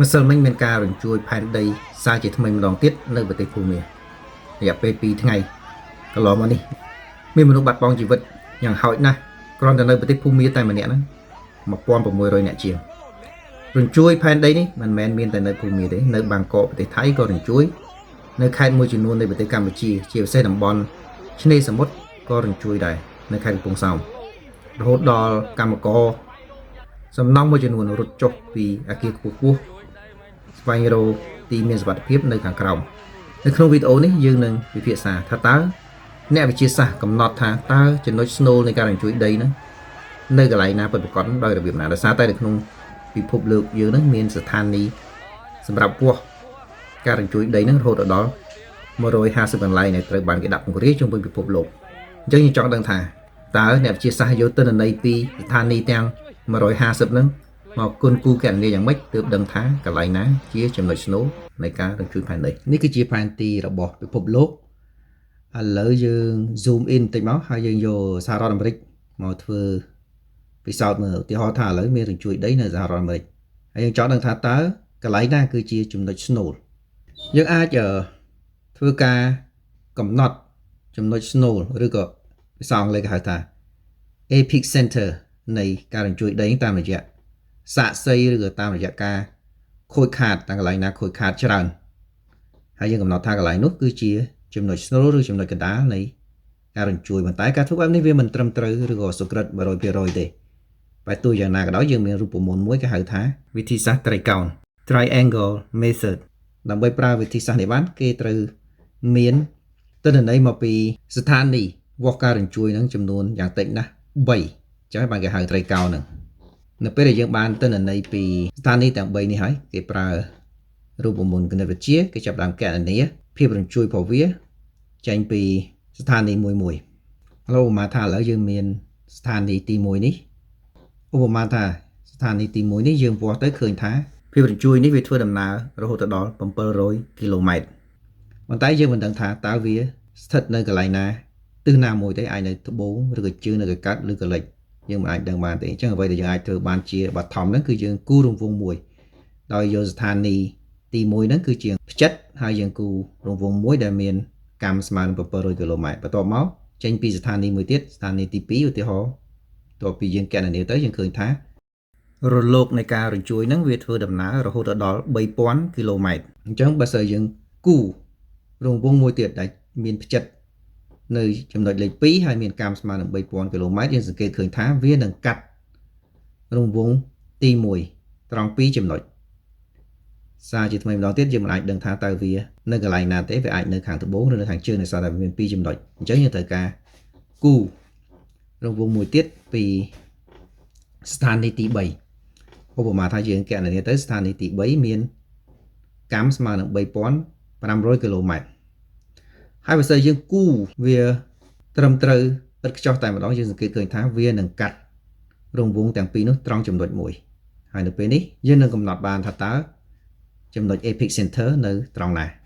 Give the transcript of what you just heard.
ម្សិលមិញមានការរញ្ជួយផែនដីសារជាថ្មីម្ដងទៀតនៅប្រទេសភូមារយៈពេល2ថ្ងៃកន្លងមកនេះមានមនុស្សបាត់បង់ជីវិតយ៉ាងហោចណាស់គ្រាន់តែនៅប្រទេសភូមាតែម្នាក់ហ្នឹង1600នាក់ជាងរញ្ជួយផែនដីនេះមិនមែនមានតែនៅភូមាទេនៅបាងកកប្រទេសថៃក៏រញ្ជួយនៅខេត្តមួយចំនួននៃប្រទេសកម្ពុជាជាពិសេសតំបន់ឆ្នេរសមុទ្រក៏រញ្ជួយដែរនៅខេត្តកំពង់សោមរហូតដល់កម្មករសំណង់មួយចំនួនរត់ចុះពីអគារខ្ពស់ៗ ស្វែងរកទីមានសុវត្ថិភាពនៅខាងក្រោមនៅក្នុងវីដេអូនេះយើងនឹងពិភាក្សាថាតើអ្នកវិទ្យាសាស្ត្រកំណត់ថាតើចំណុចស្នូលនៃការរញ្ជួយដីហ្នឹងនៅកន្លែងណាពិតប្រាកដដោយរបៀបណាដោយសារតែនៅក្នុងពិភពលោកយើងហ្នឹងមានស្ថានីយ៍សម្រាប់វាស់ការរញ្ជួយដីហ្នឹងរហូតដល់150កន្លែងដែលត្រូវបានគេដាក់ពង្រាយជុំវិញពិភពលោកអញ្ចឹងយើងចង់ដឹងថាតើអ្នកវិទ្យាសាស្ត្រយកទិន្នន័យពីស្ថានីយ៍ទាំង150ហ្នឹង មកគុណគូកណនាយ៉ាងម៉េចទើបដឹងថាកន្លែងណាជាចំណុចស្នូលនៃការរញ្ជួយផែនដីនេះគឺជាផែនទីរបស់ពិភពលោកឥឡូវយើង zoom in បន្តិចមកហើយយើងយកសហរដ្ឋអាមេរិកមកធ្វើពិសោធន៍មើលឧទាហរណ៍ថាឥឡូវមានរញ្ជួយដីនៅសហរដ្ឋអាមេរិកហើយយើងចង់ដឹងថាតើកន្លែងណាគឺជាចំណុចស្នូលយើងអាចធ្វើការកំណត់ចំណុចស្នូលឬក៏ភាសាអង់គ្លេសគេហៅថា epicenter នៃការរញ្ជួយដីតាមរយៈ សាកសីឬក៏តាមរយៈការខូចខាតតាមកន្លែងណាខូចខាតច្រើនហើយយើងកំណត់ថាកន្លែងនោះគឺជាចំណុចស្នូលឬចំណុចកណ្ដាលនៃការរញ្ជួយប៉ុន្តែការធ្វើបែបនេះវាមិនត្រឹមត្រូវឬក៏សុក្រិត100%ទេតែទោះយ៉ាងណាក៏ដោយយើងមានរូបមន្តមួយគេហៅថាវិធីសាស្ត្រត្រីកោណ triangle method ដើម្បីប្រើវិធីសាស្ត្រនេះបានគេត្រូវមានទិន្នន័យមកពីស្ថានីយ៍វាស់ការរញ្ជួយនឹងចំនួនយ៉ាងតិចណាស់3ចឹងហើយបានគេហៅត្រីកោណហ្នឹង នៅពេលដែលយើងបានទិន្នន័យពីស្ថានីយ៍ទាំង3នេះហើយគេប្រើរូបមន្តគណិតវិទ្យាគេចាប់ផ្ដើមកណនាភាពរញ្ជួយរបស់វាចេញពីស្ថានីយ៍មួយមួយឥឡូវឧបមាថាឥឡូវយើងមានស្ថានីយ៍ទី1នេះឧបមាថាស្ថានីយ៍ទី1នេះយើងវាស់ទៅឃើញថាភាពរញ្ជួយនេះវាធ្វើដំណើររហូតដល់700គីឡូម៉ែត្រប៉ុន្តែយើងមិនដឹងថាតើវាស្ថិតនៅកន្លែងណាទិសណាមួយទេអាចនៅត្បូងឬក៏ជើងនៅក៏កាត់ឬក៏លិចយើងមិនអាចដឹងបានទេអញ្ចឹងអ្វីដែលយើងអាចធ្វើបានជាបឋមហ្នឹងគឺយើងគូររង្វង់មួយដោយយកស្ថានីយ៍ទី1ហ្នឹងគឺជាផ្ចិតហើយយើងគូររង្វង់មួយដែលមានកម្មស្មើនឹង700គីឡូម៉ែត្របន្ទាប់មកចេញពីស្ថានីយ៍មួយទៀតស្ថានីយ៍ទី2ឧទាហរណ៍តទៅពីយើងកណនាទៅយើងឃើញថារលកនៃការរញ្ជួយហ្នឹងវាធ្វើដំណើររហូតដល់3000គីឡូម៉ែត្រអញ្ចឹងបើសិនយើងគូររង្វង់មួយទៀតដែលមានផ្ចិតនៅចំណុចលេខ2ហើយមានកម្មស្មើនឹង3000គីឡូម៉ែត្រយើងសង្កេតឃើញថាវានឹងកាត់រង្វង់ទី1ត្រង់2ចំណុចសារជាថ្មីម្ដងទៀតយើងមិនអាចដឹងថាតើវានៅកន្លែងណាទេវាអាចនៅខាងត្បូងឬនៅខាងជើងដោយសារតែវាមាន2ចំណុចអញ្ចឹងយើងត្រូវការគូររង្វង់មួយទៀតពីស្ថានីយ៍ទី3ឧបមាថាយើងកណនាទៅស្ថានីយ៍ទី3មានកម្មស្មើនឹង3500គីឡូម៉ែត្រហើយបើសិនយើងគូរវាត្រឹមត្រូវឥតខ្ចោះតែម្ដងយើងសង្កេតឃើញថាវានឹងកាត់រង្វង់ទាំងពីរនោះត្រង់ចំណុចមួយហើយនៅពេលនេះយើងនឹងកំណត់បានថាតើចំណុច epicenter នៅត្រង់ណា។